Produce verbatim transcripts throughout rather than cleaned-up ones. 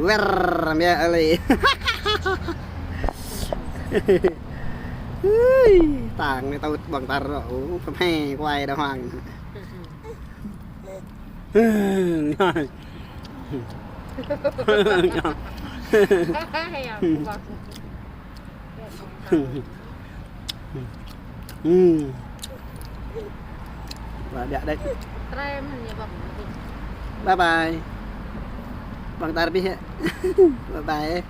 Wer, biă lĕ. Ui, tang anai tơ̆t ƀơ̆ng tar rŏ, u, kơmhê kuai đàng hoàng. Ừm. Và đẹo đĕch. Bye bye. Ƀơ̆ng tar bih hĕ. Bye bye.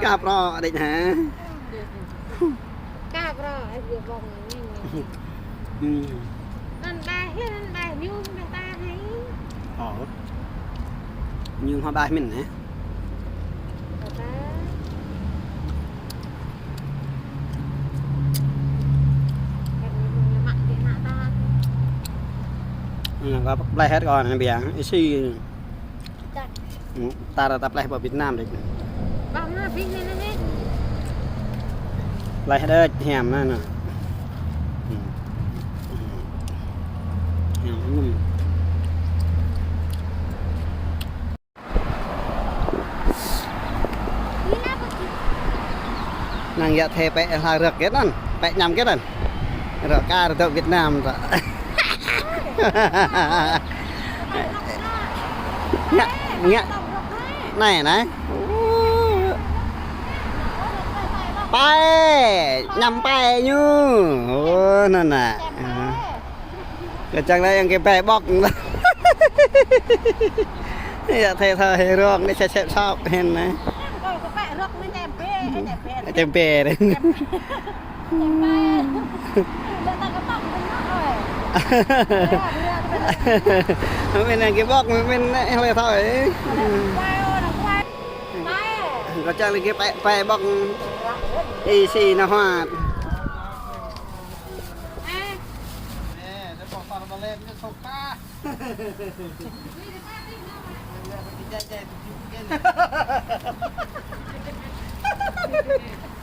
Ka prŏ đĕch hă? Ka prŏ, ai, ƀơ̆ng. Ừm. Anŭn ƀai hĕ, anŭn ƀai ñu ƀai ta hĕ. Ơ. Ñu hŏ ƀai mĭn hĕ. Ƀai ta. Hĕ ñu mă ti ană ta. Ơ, kâo ƀlĕ hĕt kâo anai biă. Isi. Tar ta pleh pơ Việt Nam đĕch. Ƀơ̆ng hă, bih anai anai. Pleh đĕch hiam anai anai. Hiam anŭn. Năng yă thê pĕ hla rơ̆k kĕt anŭn, pĕ ñăm kĕt anŭn. Rơ̆k kar dŏ Việt Nam ră. Ngă, ngă. Anai, anai. Pai, ñăm pai ñu. Ơ, anŭn anai. Kơ čang anai yang kơ pai ƀŏk. Yă thê thâo hĕ rŏk anai sĕp sĕp sop hĕn anai. Tempe. Mĭn yang kơ ƀŏk, mĭn anai hlơi thâo. Kơ čang anai kơ pai, pai ƀŏk. Isi nao hua.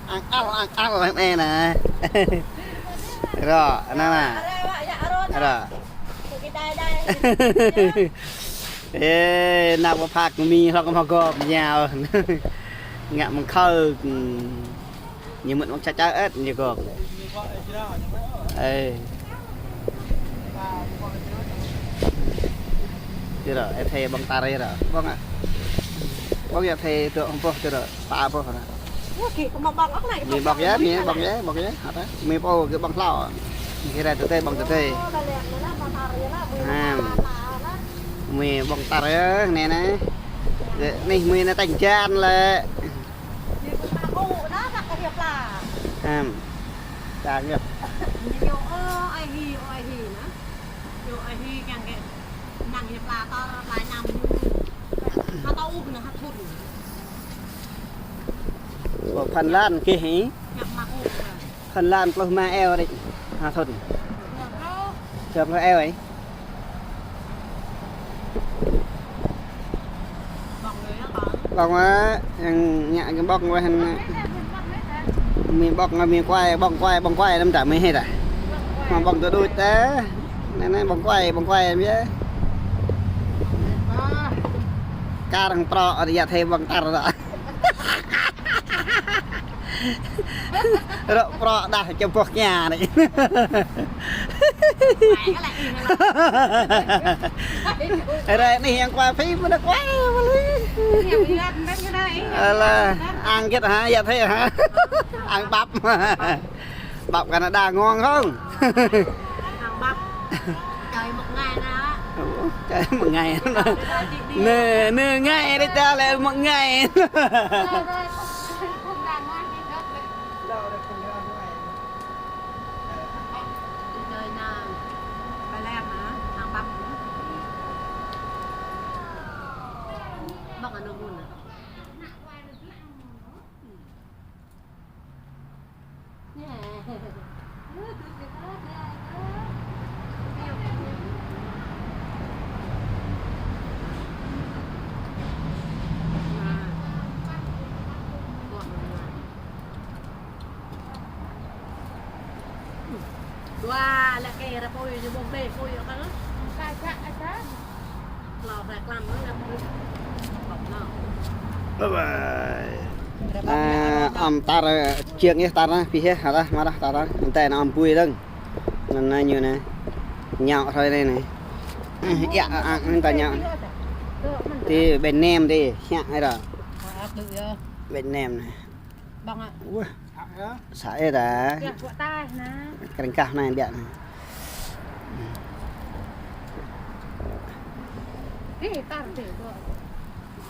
Ang al, ang al, anai anai. Rŏ, anai anai. Rŏ. Ê, nao pơ phak mi hlŏk mă gŏp ñu. Ngă mơ̆ng khơ̆. Ñu mŭt mơ̆ng ča ča ĕt ñu gŏp. Ê. Tui rŏ, ê thê ƀơ̆ng tar ră. Ƀơ̆ng ah. Ƀơ̆ng yă thê tŏ hơm boh tui rŏ. Pă boh ră. Mi ƀơ̆ng yă, mi ƀơ̆ng yă, ƀơ̆ng yă. Hă ta? Mi pô kơ ƀơ̆ng hlâo. Kơ ră tơdơi ƀơ̆ng tơdơi. Ha. Mi ƀơ̆ng tar yă, anai anai. Anai mi anai tañ jan lĕ. Hm. Čang yơh. Ơ, Phần Lan kơ hĭ. Phần Lan pluh rơma eo đĕch. Ha thŭn. Dua pluh eo ih. Ƀơ̆ng ah, yang ngă kơ ƀơ̆ng weh anai. Mi ƀơ̆ng, mi kuai, ƀơ̆ng kuai, ƀơ̆ng kuai, năm trăm mười hai ta. Mă ƀơ̆ng tơ đôč ta. Anai anai ƀơ̆ng kuai, ƀơ̆ng kuai biă. Kar hăng prŏ, yă thê ƀơ̆ng tar ră. Rŏ prŏ đah čơboh kơña anai. Ră anai yang kuai phim mơ̆n kuai mơ̆n. Alah, ang kĕt hă, yă thê hă. Ang ƀăp. Ƀăp Canada ngon không? Ang ƀăp. Trời một ngày nè. Ủa, trời một ngày nè. Nè, nè, ngày đấy ta lại một ngày. Đi chơi nè. Ba Lam hả? Ang ƀăp. Ƀăp ở đâu luôn nè? Dua, lĕ kơ ră pui, ñu ƀơ̆ng bê pui, ơ, kơ. Ka čă, ơ, čă. Bye bye. Ơ, ăm tar, ơ, jing yơh tar anai, pih yơh, hă, mă dah tar anai. Anŭn tơ anŭn ăm bui dơ̆ng. Anŭn anai ñu anai. Ñăo hrơi anai anai. Ơ, yă, ơ, ơ, anŭn ta ñăo. Tơ ƀing nem tơ, hiă anai dah. Ƀing nem anai. Ƀơ̆ng hă? Wah. Sa ê ta. Biă kuă taih anai. Krĕng kah anai biă anai. Ê, tar tơ ƀơ̆ng.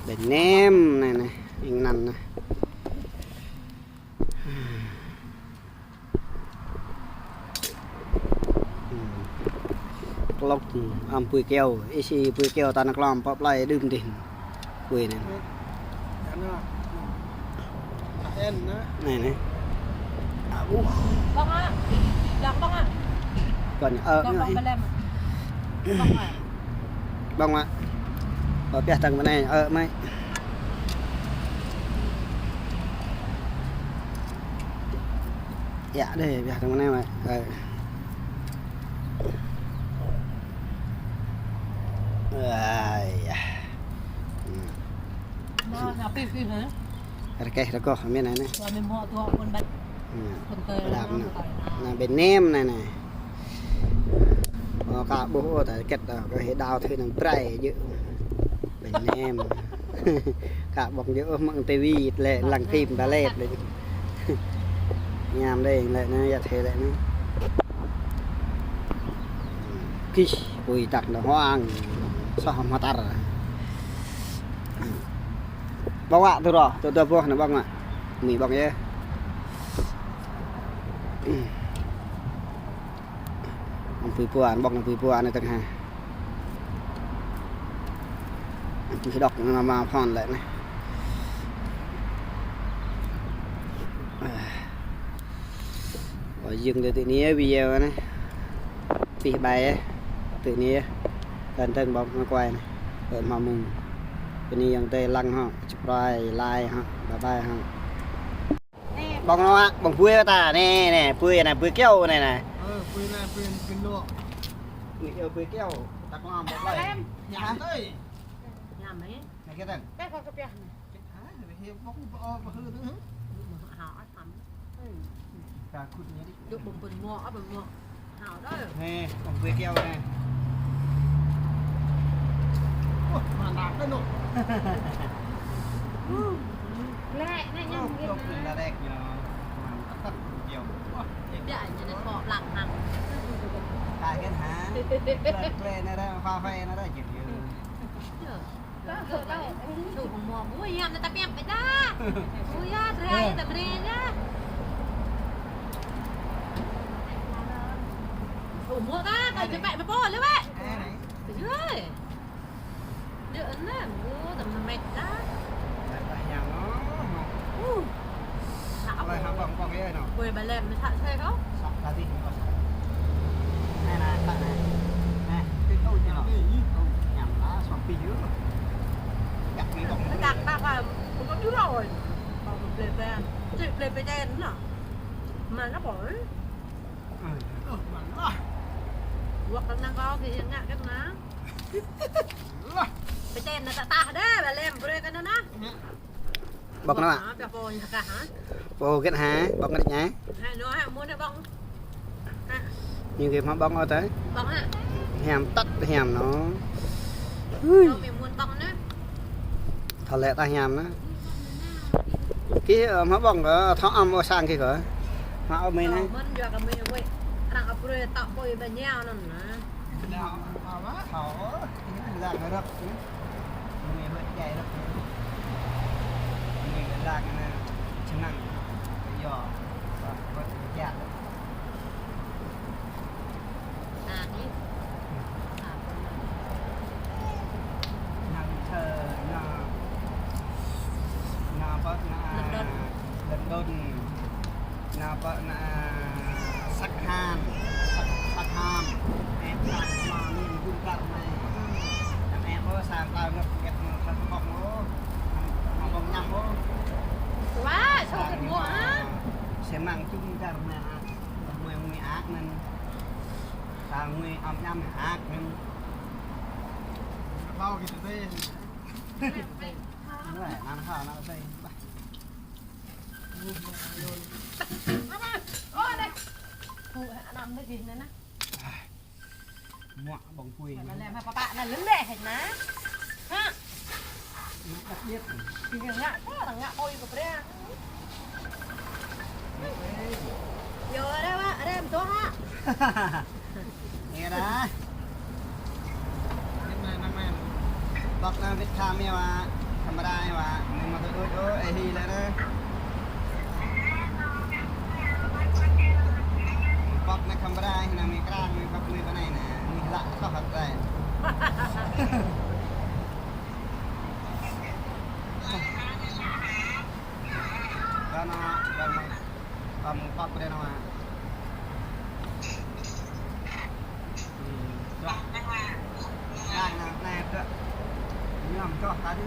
Ƀing nem anai anai, ƀing anŭn anai. Klŏk, ăm bui keo, ih si bui keo ta anŭn klom, pŏk plai đưm dih. Bui anai. Anai, anai. Ƀơ̆ng hă? Đang ƀơ̆ng hă? Kŏn, ơ, ƀơ̆ng, ƀơ̆ng, ƀơ̆ng lem. Ƀơ̆ng hă? Ƀơ̆ng mă. Ơ, pioh tơ̆ng mơ̆ng anai, ơ, mơi. Yă dêh, pioh tơ̆ng mơ̆ng anai mơi. Ơ. Ai da. Ơ, anai pih pih hă? Rơkeh rơgoh mơ̆n anai anai. Tua mơ̆n mơ̆ tua pun ƀăt. Anai. Pun tơi. Ƀơ̆ng anai. Anai ƀing nem anai anai. Ơ, ka ƀuh ôh, ta kĕt, ơ, kơ hĭ đao thơi anŭn prai djơ̆. Ƀing nem. Ka ƀơ̆ng djơ̆ ôh, mơ̆ng tivi lĕ, lăng phim ta lĕ. Ñam dêh, lĕ anai, yă thơi lĕ anai. Kih, bui tăk anŭn huang. Soh mă tar. Ƀơ̆ng wă tơ rŏ, tơ tơ boh anai ƀơ̆ng mă. Mơi ƀơ̆ng yơh. Ăm bui pua, ƀơ̆ng ăm bui pua anai tơ̆ng hă. Ăm bui đŏk anai mă phŏn lĕ anai. Ơ, jing tơ tui anai video anai. Pih ƀai, ơ, tui anai. Kăn tơ̆ng ƀơ̆ng anai kuai anai. Ơ, mă mơ̆ng. Bơni ayŏng adơi lăng hŏ, subscribe, like hŏ, bye bye hŏ. Ƀơ̆ng anŭn hă, ƀơ̆ng bui ta, anai, anai, bui anai, bui keo anai anai. Ơ, bui anai, bui, bui luă. Anai keo bui keo, ta klom ƀơ̆ng plai. Ñam tơi. Ñam ih. Anai kơ tơ̆ng. Teh kơ kơ pioh anai. Kĕt hă, anai hĭ ƀơ̆ng ƀơ̆ng ƀơ̆ng hư tơ. Hao ăt hăm. Ơ. Ka kut anai dih. Dŏ ƀơ̆ng pun mơ̆, ƀơ̆ng pun mơ̆. Hao đơi. Anai, ƀơ̆ng bui keo anai. Ơ, mă nao đơi anŭn. Lĕ, anai ñam. Ơ, keo pun đa đek ñu. Mă nao đơi keo. Ơ, biă ñu anai ƀơ̆ng lăng hăng. Ka kĕt hă? Klĕ, klĕ anai dah, pha phê anai dah, jing yơh. Yơh. Su hmua, ui, yam ta piam pê ta. Ui, ya, trai ta mre ya. Su hmua ta, ta jepek mă pô lĕ wă. Ui. Dơ anŭn, ui, ta mă met ta. Ui. Ơi, hă ƀơ̆ng ƀơ̆ng yơh anŭn. Ui, ƀai lem mơ̆ sat sek kâo. Sat tadi ƀơ̆ng sat. Anai, anai, sat anai. Anai, tui tui ñu lŏ. Tui, tui. Ñam lah, suapi yơh. Yak mơi ƀơ̆ng. Tơkăk ta kơ, ƀơ̆ng jurau ơi. Kâo ƀlĕ ƀai. Čih ƀlĕ ƀai čen anŭn. Mă anŭn ƀơ̆ng. Ơi. Ơ, mă anŭn. Wăk kơnang kâo kơ yang ngă kơ anŭn. Lah. Ƀai čen anŭn ta tah đơi, ƀai lem brơi kơ anŭn anŭn. Ƀơ̆ng anŭn mă. Hă, pioh pô ñu kah hă? Pô gĕt hă, ƀơ̆ng gĕt anai. Hă, anŭn hă, mơ̆n anai ƀơ̆ng. Hă. Ñu gĕt hmâo ƀơ̆ng ôh tơi. Ƀơ̆ng hă? Hiam tăt hiam anŭn. Ui. Anŭn mơi mơ̆n ƀơ̆ng anai. Thâo lĕ ta hiam anŭn. Kih, ơ, hmâo ƀơ̆ng kơ, thâo ăm ôh sang kih kơ. Hmâo ôh mơi anai. Mơ̆n yua kơ mơi wơ̆t. Arăng ăp brơi tŏ pô ƀai ñao anŭn anŭn. Thâo, thâo, thâo. Ih, lăng rơ̆k. Mơi wơ̆t jai rơ̆k. Mơi lăng anai čơnăng. Yơh. Wơ̆t jai. Năng thơ, năng, năng bơ̆t, năng London. London. Nao pơ anai Sakhan, Sak-, Sakhan. Em sang mă min gun kar anai. Em em ơ sang tao ngăp ngăp ngăp sang kok mơ. Mă ƀơ̆ng ñam mơ. Wah, sang kok mơ, ha? Semang gun kar anai. Mui mui ak anŭn. Sang mui ăm ñam ak anŭn. Bao kơ tơdơi. Anai, anăn ha, anăn tơdơi. Ô, anai. Anăn tơdơi anai. Muă ƀơ̆ng pui. Anai lĕ, papa anai lĕ lĕ hĕ anai. Ha. Ngă đặc biệt. Kơ ngă kơ, ngă ƀơi kơ brang. Yua, ră wă, ră mơdô hă. Nghe dah. Bok anai wĭt khăm yơh wă. Khăm rai wă. Anai mă tơdơi đôč ôh, ê hi lĕ anai. Bok anai khăm rai, anai mơi krang, mơi bok mơi pơ anai anai. Mơi hlăk tơ̆ hăt rai. Kơ anai, kơ anai. Kơ mơ̆ng păp kơ anai. Hmm, čuă. Anai, anai, anai, čuă. Ñăm čuă tadi.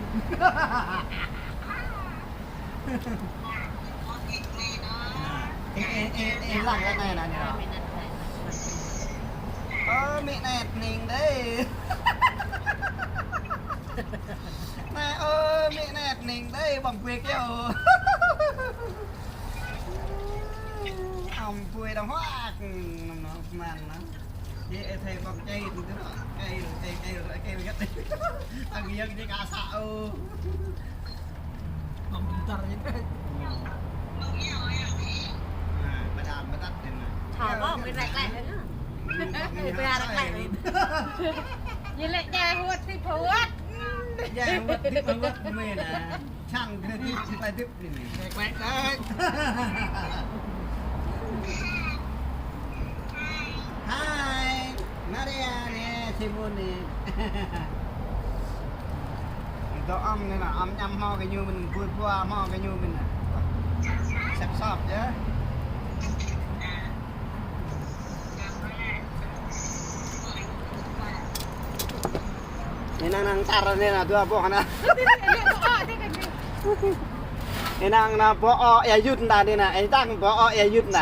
Ê, ê, ê, ê, lăng anai, anai, anai. Ơ, mĭ net ning dêh. Anai, ơ, mĭ net ning dêh, ƀơ̆ng pui kơ yơh. Ăm pui đơ̆ng huă, năm năm mơ̆n anai. Djơ̆ ê thâo ƀơ̆ng čai tui anŭn, čai, čai, čai, čai găt. Tăng yơ̆ng djơ̆ kơ sa ô. Ƀơ̆ng bentar ñu. Anai, pơdam pơdăt anai. Thâo ƀơ̆ng, mĭ rek lĕ anai. Ƀơ̆ng rek lĕ. Ñu lĕ čai huăt tĭp huăt. Čai huăt tĭp huăt mĭ anai. Čang kơ tĭp, tĭp lĕ tĭp. Hai, Maria anai, Simon anai. Dŏ ăm anai nă, ăm ñăm hmâo kơ ñu mĭn, ƀuh ƀuh hmâo kơ ñu mĭn nă. Sĕp sŏp yơh. Anai năng năng čar anai nă, dua boh nă. Anai năng nă boh ôh ia yut nă anai nă, anai tăng boh ôh ia yut nă.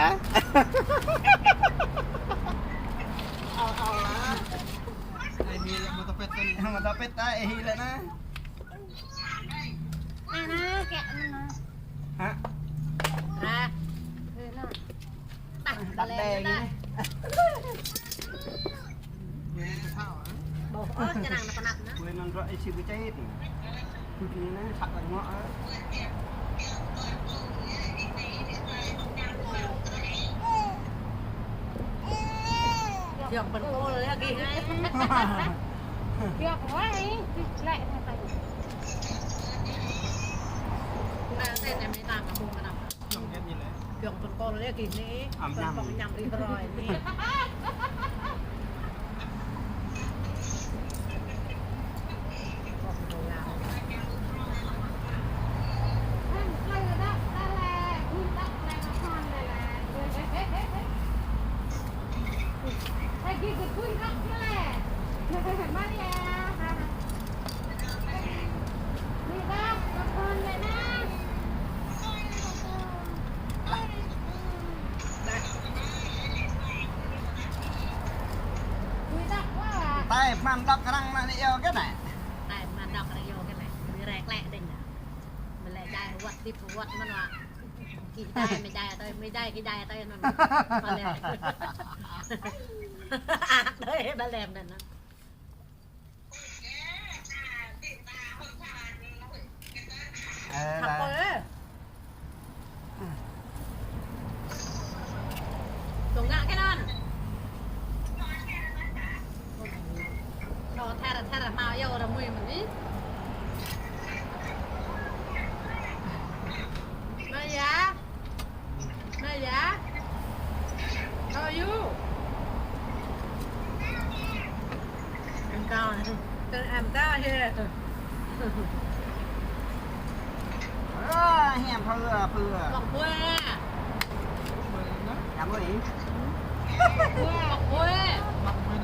Ơ, ơ, anai. Anai mơi lĕ mơ̆ tơpĕt anai. Mơ̆ tơpĕt anai, ê hi lĕ anai. Anai, kĕ anai. Hă? Anai. Anai. Tah, tah đen đen anai. Ƀôh, ơ, čơnăng anai pơnăp anai. Ƀơi anŭn rŏ ih či pơčet. Kŭt anai, săk lăng ngŏ, ơ. Giŏng pơkol yơh gih. Giŏng wai, lĕ. Anai, anai, anai, anai, anai, anai. Giŏng pơkol yơh gih anai. Ăm ñăm. Pơkol ñăm rĭm hrơi anai. Maria. Tơl mơ̆n dŏ arăng anai yơh kơ anai. Tơl mơ̆n dŏ arăng yơh kơ anai. Mơi rek lĕ đing anai. Mơi lĕ čai huăt tĭp huăt mơ̆n wă. Kơ čai mơi čai tơi, mơi čai kơ čai tơi anŭn. Mơi lĕ. Ăt tơi ƀă lem anŭn. Ơ, hăp lah. Ơi. Tông ngă kơ anŭn. Thâo thar thar hmâo yua ră mui mơ̆n anai. Mơi yơh. Maya, how are you? I'm down. I'm down here. Ơ, hiam phơ, phơ. Bọc quê. Cảm ơn. Bọc quê. Bọc quê.